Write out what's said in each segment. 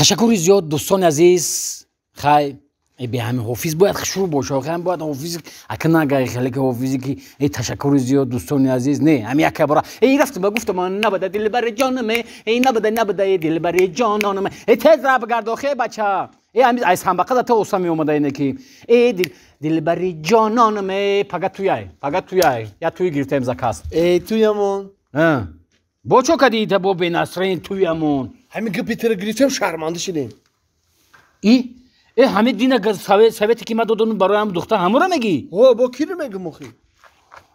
Ташаккури зиёд, дӯстони азиз. Хай, бе ҳами ҳофиз бояд шурӯъ боша. Охи ҳам бояд ҳофиз ака нагай хеле ки ҳофизе ки эй ташаккури зиёд, дӯстони азиз. Не, ҳами яка бора эй рафтам ба гуфтам набада дилбари ҷонаме, эй набада набада эй дилбари ҷононаме. Эй тез ра бигард охе бача. Эй ҳами ай самбақада та оса меомада ине ки эй дилбари ҷононаме. Пага туяй, пага туяй. Я туй гирифтем заказ. Эй туямон. Бо чо кади та бо бенасрин туямон? Ҳами гапи тира гирифтем, шарманда шидем. И ҳами дина совете ки ма додам барои ҳам духтар ҳамура мегӣ? О, бо киро мегӯм охи?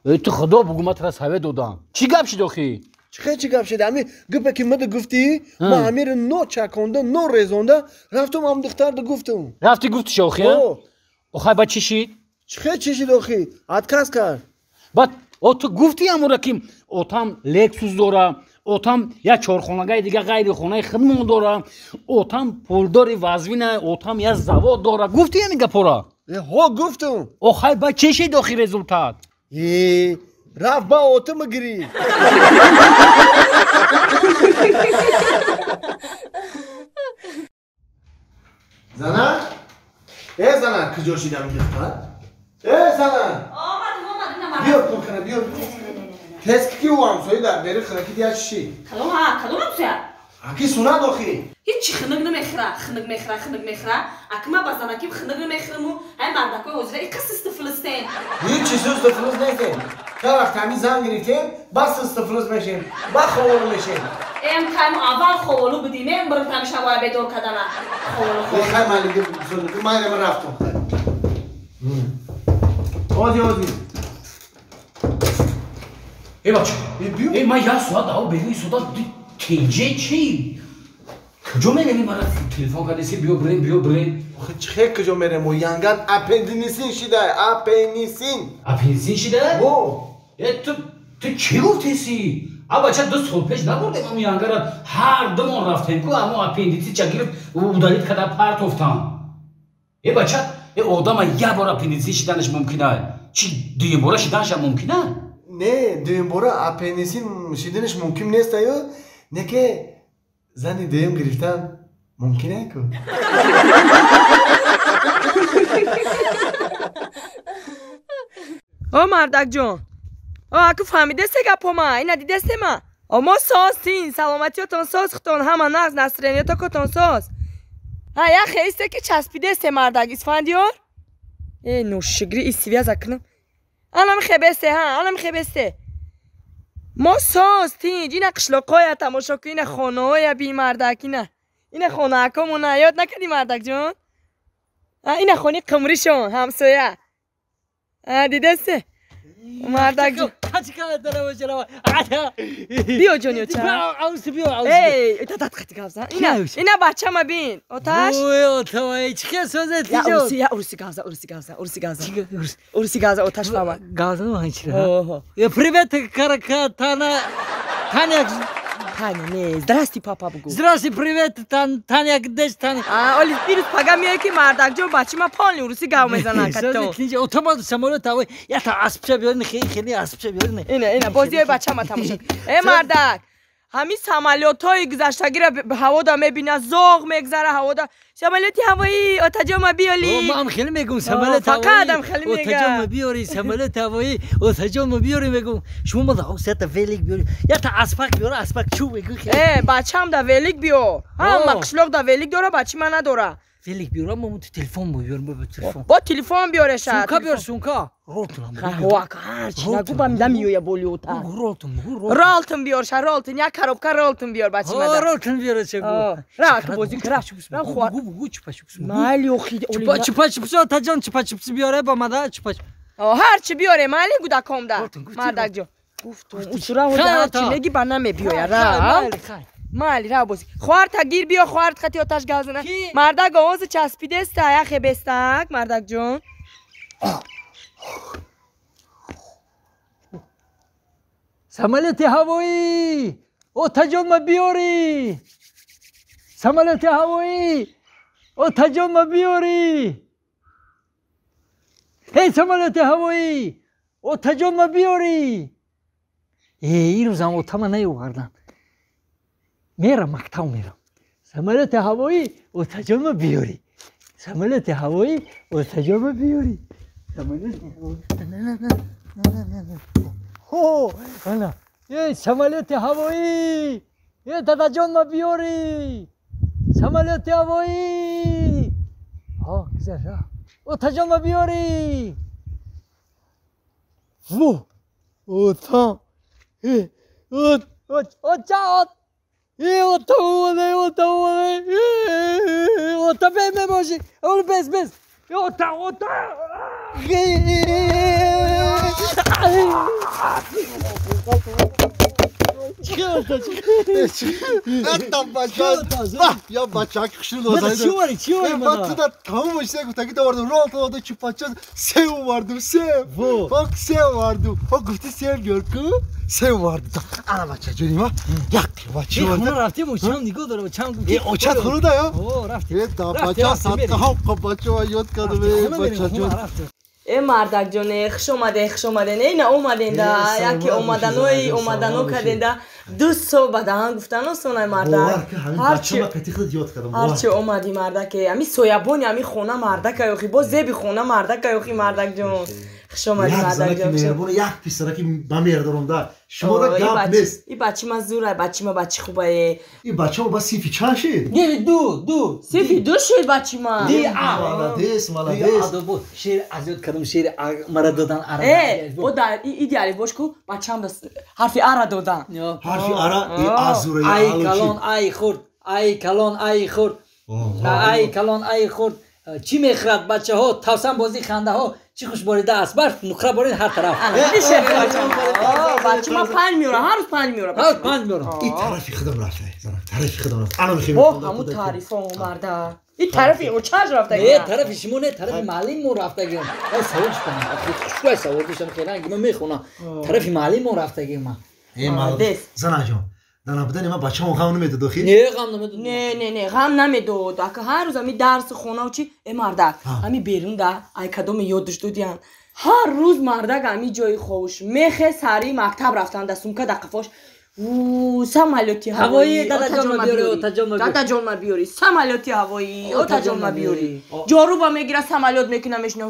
Э, ту худо бугу ма тра совет додам. Чӣ гап шид охи? Чӣ чӣ гап шид? Ҳами гапе ки мада гуфтӣ, ма ҳамиро но чаконда, но резонда, рафтам ҳам духтарда гуфтам. Рафтӣ гуфтиш охи? Охай ба чӣ шид? Чӣ чӣ шид охи? Отказ кард. Баъд о ту гуфтӣ ҳамура ки отам Лексус дора, отам як чорхонагаи дига ғайри хонаи хидмон дора, отам пулдори вазвина, отам як завод дора. Гуфтӣ ҳамин гапора? Ҳо, гуфтам. Охай ба чӣ шид охи результат? Рафт ба отама гирифт. Зана? Э зана, куҷо шидам духтар? Э зана! Омадам, омадам. Биё пул кана, биё. Тез ки ӯ ҳамсоя дар бери хираки дия чӣ? Калом ҳа, калом ҳамсоя? Аки сунат охи. Ҳеҷ хинак намехӯра, хинак мехӯра, хинак мехӯра. Аки ма ба занаким хинак намехӯраму, ай мардакои ҳозира и қисисти филистен. Ҳеҷ чиз сусту филист нестем. Та вақт ҳамин зан гирифтем, бас сусту филист мешем, ба ховолу мешем. Эм кайм аввал ховолу будим, эм бирм тамишавая бедор кадана. Ховолу ховолу. Хай малиги майрам рафтам. Ози, ози. Эй бача, эй ман як соат дао бегӯи сода тинҷе чӣ? Куҷо мереми мара телефон кардеси биё бирем, биё бирем. Охи чӣ куҷо мерем? О янган аппендисин шида, аппендисин. Аппендисин шида? О. Э ту чӣ гуфтеси? А бача 2 сол пеш набурдем ам янгара, ҳар думон рафтем ку амо аппендицит ча гирифт, удалить када партофтам. Э бача, э одама як бор аппендицит шиданаш мумкина. Чӣ дуюмбора шиданашам мумкина? Не, дуюмбора аппендисин шиданаш мумкин нест аю, не ки зани дуюм гирифтан мумкин ку. О мардакҷон, о аку фаҳмидесте гапома, ина дидесте ма? О мо созтин, саломатиётон соз, хутон ҳама нағз, настроениётокотон соз. Ҳа, як хеисте ки часпидесте мардак Исфандиёр? Э, ношигри и связа кунам. Анам хебесте, ҳа, анам хебесте. Мо соз тинҷ, ина қишлоқоя тамошо кун, ина хонаоя би мардак, ина. Ина хонаакомона ёд накардӣ мардакҷон? А ина хони қумришон, ҳамсоя. А дидесте? Мардакҷон. Биё ҷониёча. Эй, татат қати гавза. Ина, ина бачама бин. Оташ. Ой, отавай, чӣ созат тиҷо? Я уруси гавза, уруси гавза, уруси гавза. Уруси гавза, оташ фама. Гавза ну чира. Привет, карака, Тана, Таня. Таня, не, здрасти, папа бугу. Здрасти, привет, Таня, где Таня? А, оли, дирӯз пага меояд ки мардакҷон бачама полни уруси гав мезанад катто. Отама самолёт авай, ята аспча биёрни, хеле хеле аспча биёрни. Ина, ина, бозиҳои бачама тамошо. Э, мардак, ҳамин самолётҳои гузаштагиро ҳавода мебина, зоғ мегзара ҳавода. Самолёти ҳавоӣ, отаҷома биёли. Ман хеле мегӯм самолёт ҳавоӣ. Фақат ам хеле мегам. Отаҷома биёри, самолёт ҳавоӣ, отаҷома биёри мегӯм. Шумо мада ята велик биёри, ята аспак биёра, аспак чӯ мегӯм. Э, бачам да велик биё. Ҳама қишлоқ да велик дора, бачи ман надора. Велик биёра, мо ту телефон биёр, мо телефон. Бо телефон биёреша. Сумка биёр, сумка. Ролтон. Ҳа, ҳарчи нагу ба намеоя боли ота. Ролтон, ролтон биёрша, ролтон, як коробка ролтон биёр бачи мада. Ролтон биёреша гу. Ра, бозӣ кра. Ра хуар. Гу гу чупа чупс. Майли охи. Чупа чупа чупс, отаҷон чупа чупс биёре ба мада чупа. Ҳарчи биёре, майли гудакомда. Мардакҷон. Гуфтум, усура ҳарчи меги ба намебиёя, ра. Майли, ра бозӣ. Хоҳарта гир биё, хоҳарт хати оташ гав зана. Мардак овози часпидеста, яхе бестак, мардакҷон. Самолёти ҳавоӣ, отаҷон ма биёрӣ. Самолёти ҳавоӣ, отаҷон ма биёрӣ. Эй самолёти ҳавоӣ, отаҷон ма биёрӣ. Э, ирӯзам отама наёвардам. Мерам, мактаб мерам. Самолёти ҳавоӣ отаҷонма биёрӣ. Самолёти ҳавоӣ отаҷонма биёрӣ. Самолёти ҳавоӣ. Ҳо, ана. Эй, самолёти ҳавоӣ. Эй, дадаҷонма биёрӣ. Самолёти ҳавоӣ. Ҳо, гузашт. Отаҷонма биёрӣ. Во! Ота. Э, от, от, оча, от. Э, ота омада, ота омада. Э, ота бе мебошӣ. Ол бес, бес. Ота, ота. Я бачак хушрӯ. Чӣ варӣ, чӣ варӣ? Ман ту дар тамом чиза гуфтагӣ овардам. Рол овардам, чупача сев овардам, сев. Ҳок сев овардам. Ҳок гуфти сев биёр ку? Сев овардам. Ана бача ҷони ма. Як бача овардам. Хона рафтем, очам нигоҳ дорам, очам гуфт. Э, очат хона да ё? О, рафтем. Э, да бача садқа ҳам бача ёд кардам, э, бача ҷон. Э, мардакҷоне, хуш омаден, хуш омаден. Э, на омаденда, яке омаданои омадано карденда. 2 сол ба даҳан гуфтан осонай мардак. Ҳарчи омадӣ мардаке, ами соябони ами хона мардака ёхи, боз зеби хона мардака ёхи мардакҷон. Хуш омадӣ мардакҷон. Меҳрубон як писараки ба меҳр дорам да. Шуморо гап нест. И бачи ма зурай, бачи ма бачи хубае. И бачамо ба синфи чанд шид? Не, ду. Синфи 2 шид бачи ма. Ди а. Молодец, молодец. Шеър аз ёд кардам, шеър мара додан ара. Э, бо да иди алиф бош ку, бачам да ҳарфи ара додан. Ҳарфи ара и а зурай. Ай калон, ай хурд, ай калон, ай хурд. Ай калон, ай хурд. Чӣ мехӯрад бачаҳо? Тавсан бозӣ хандаҳо. Чӣ хуш борида аст барф, нуқра борид ҳар тараф. Бача ма 5 меорам, ҳар рӯз 5 меорам. Ҳар 5 меорам. И тарафи худам рафта, тарафи худам рафта. Ана мехоҳем. Бо ҳамун таърифо омарда. И тарафи очаш рафтагӣ. Не, тарафи шумо не, тарафи муаллим мо рафтагӣ. Ай савол шудам. Хушбай савол доштам, хеле ранги ман мехонам. Тарафи муаллим мо рафтагӣ ман. Э, молодец. Занаҷон, дар набудани ман бачаам ғам намедод охи? Не, ғам намедод. Не, не, не, ғам намедод. Ака ҳар рӯз ами дарси хонау чи, э мардак, ами берун да, ай кадоме ёдаш додиян. Ҳар рӯз мардак ами ҷои ховуш мехе сари мактаб рафтан да сумка да қафош. Самолёти ҳавоӣ, дадаҷон ма биёрӣ, отаҷон ма биёрӣ. Дадаҷон ма биёрӣ, самолёти ҳавоӣ, отаҷон ма биёрӣ. Ҷоруба мегира, самолёт мекуна, мешина.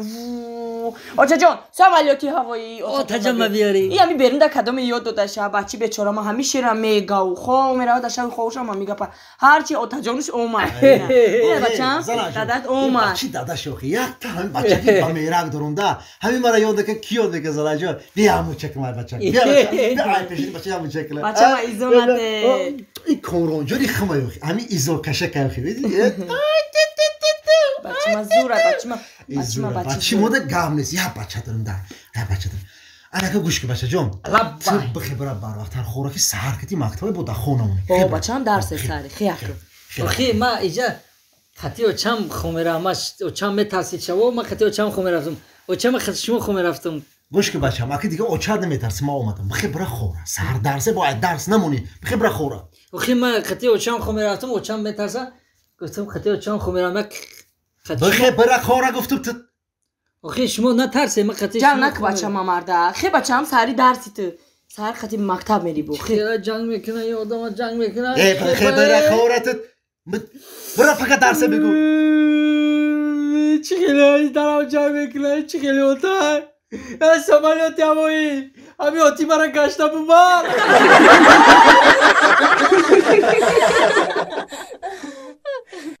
Очаҷон, самолёти ҳавоӣ, отаҷон ма биёрӣ. И ами берун да кадоме ёд додаша, бачи бечора ма ҳами шера мегау, хо мерава да шави ховушам ма мегапа. Ҳарчи отаҷонуш омад. Ина бачам, дадат омад. Бачи дадаш охи, якта ҳами бачаки ба мерак дорум да. Ҳами мара ёд дека ки ёд дека занаҷон. Бия ҳаму чакмай бачак. Бия бачак. Бия ай пеши бача ҳаму чакла. Бача ма изонате. И комронҷони хама ёхи, ҳами изоркашака ёхи. Бачи ма зура, бачи ма, бачи ма, бачи мода гап нест. Я бача дорам да, я бача дорам. Анака гӯш ки бачаҷон, ту бихе бира барвақттар хӯраки саҳар кити мактабе бо да хона монӣ. О, бачам дарсе сари, хиякро. Охи, ма иҷа хати очам хо меравам, ма очам метарсид шаво, ма хати очам хо мерафтам. Очам хати шумо хо мерафтам. Гӯш ки бачам, аки дига очар наметарси, ма омадам. Бихе бира хӯра, саҳар дарсе бояд дарс намонӣ. Бихе бира хӯра. Охи, ма хати очам хо мерафтам, очам метарса. Гуфтам хати очам хо меравам, бихе бира хӯра гуфтам ту. Охи, шумо натарсе, ма хати ҷанг нак бачам марда. Хе бачам сари дарси ту. Саҳар хати мактаб мери бу. Хе ҷанг мекуна, ё одама ҷанг мекуна. Э, бихе бира хӯра ту. Бира фақат дарсе бигӯ. Чӣ хеле дарав ҷанг мекуна, чӣ хеле отай. Э, самолёти ҳавоӣ. Ами оти мара гашта бубар.